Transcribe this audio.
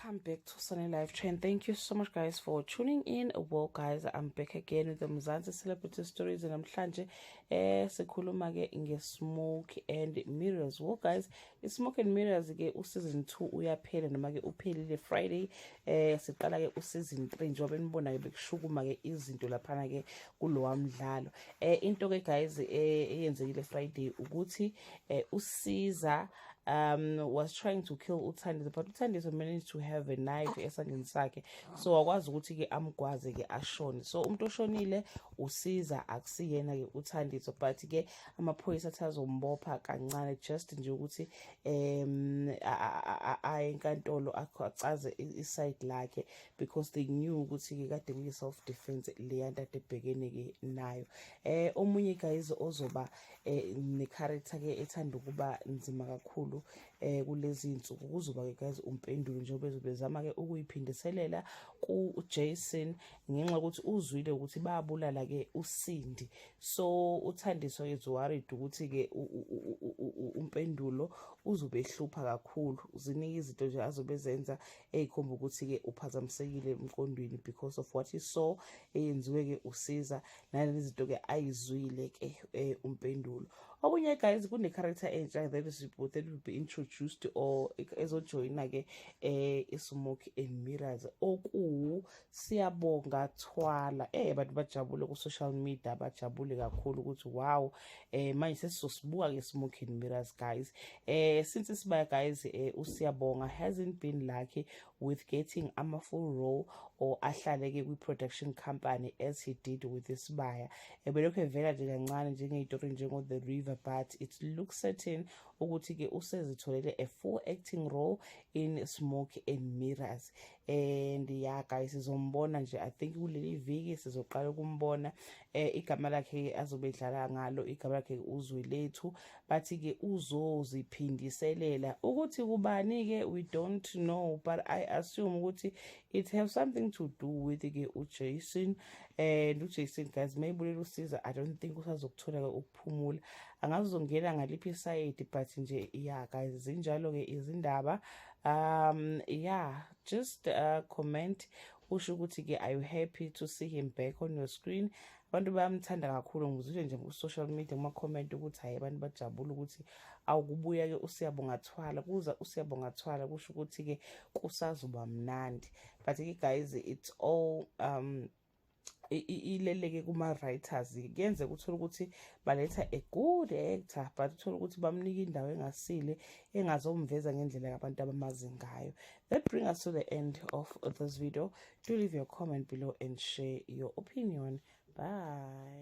Welcome back to Sunny Live Trend. Thank you so much, guys, for tuning in. Well, guys, I'm back again with the Mzansi Celebrity Stories, and namhlanje sikhuluma ke nge-Smoke and Mirrors. Well, guys, i-Smoke and Mirrors ke u-season 2 uyaphela, noma ke uphelile Friday. Siqala ke u-season 3, njengoba nibona ke bekushukuma ke izinto laphana ke kulowa mdlalo. Into ke, guys, eyenzekile Friday ukuthi uSiza was trying to kill uThandiso, but uThandiso managed to have a knife esandleni sakhe, so wakwazi ukuthi ke amgwaze ke ashone. So umuntu oshonile uSiza, akusiyena ke uThandiso, but ke amaphoyisa athi azombopha kancane, just nje ukuthi aye enkantolo, achaze i-side lakhe, because they knew ukuthi ke kade kuyi self defense leya nto ade ebhekene ke nayo. Omunye, guys, ozoba ne character ke ethanda ukuba nzima kakhulu kulezi insuku kuzoba ke, guys, uMpendulo, njengoba bezama ke ukuyiphindiselela ku Jason ngenxa yokuthi uzwile ukuthi bayabulala ke uSindi. So uThandiso is worried ukuthi ke uMpendulo uzobe ehlupha kakhulu. Ziningi izinto nje azobe zenza ezikhomba ukuthi ke uphazamisekile emqondweni because of what he saw eyenziwe ke uSiza, nalezi zinto ke ayizwile ke uMpendulo. Okunye, guys, kune character entsha that will be introduced or ezojoyina ke iSmoke and Mirrors, oku Siyabonga Thwala. Abantu bajabule ku social media, bajabule kakhulu ukuthi wow, manje sesizosibuka ke Smoke and Mirrors, guys. Since Sibaya, guys, uSiyabonga hasn't been lucky with getting ama full role or ahlale ke kwi production company as he did with Isibaya. Ebelokhu evela nje kancane njengeyitori njengo The River, but it looks certain ukuthi ke usezitholele a full acting role in Smoke and Mirrors. And yeah, guys, sizombona nje, I think kuleli viki sizoqala ukumbona. Igama lakhe azobe edlala ngalo, igama lakhe uZwelethu. Bathi ke uzoziphindiselela ukuthi kubani ke, we don't know, but I assume ukuthi it have something to do with ke uJason. And uJason, guys, mayebulela uSiza, I don't think usazokuthola ke ukuphumula, angazongena ngaliphi i-side, but nje yeah, guys, zinjalo ke izindaba. Yeah, just comment usho ukuthi ke are you happy to see him back on your screen? Abantu bayamthanda kakhulu. Ngizwile nje ku-social media kuma-comment ukuthi hhayi, abantu bajabule ukuthi awukubuya-ke uSiyabonga Thwala, kuza uSiyabonga Thwala, kusho ukuthi-ke kusazoba mnandi. But-ke, guys, it's all ileleke kuma-writers. Kuyenzeka uthole ukuthi baletha a good actor, but uthole ukuthi bamnika indawo engasile, engazomveza ngendlela abantu abamazi ngayo. That bring us to the end of this video. Do leave your comment below and share your opinion. Bye.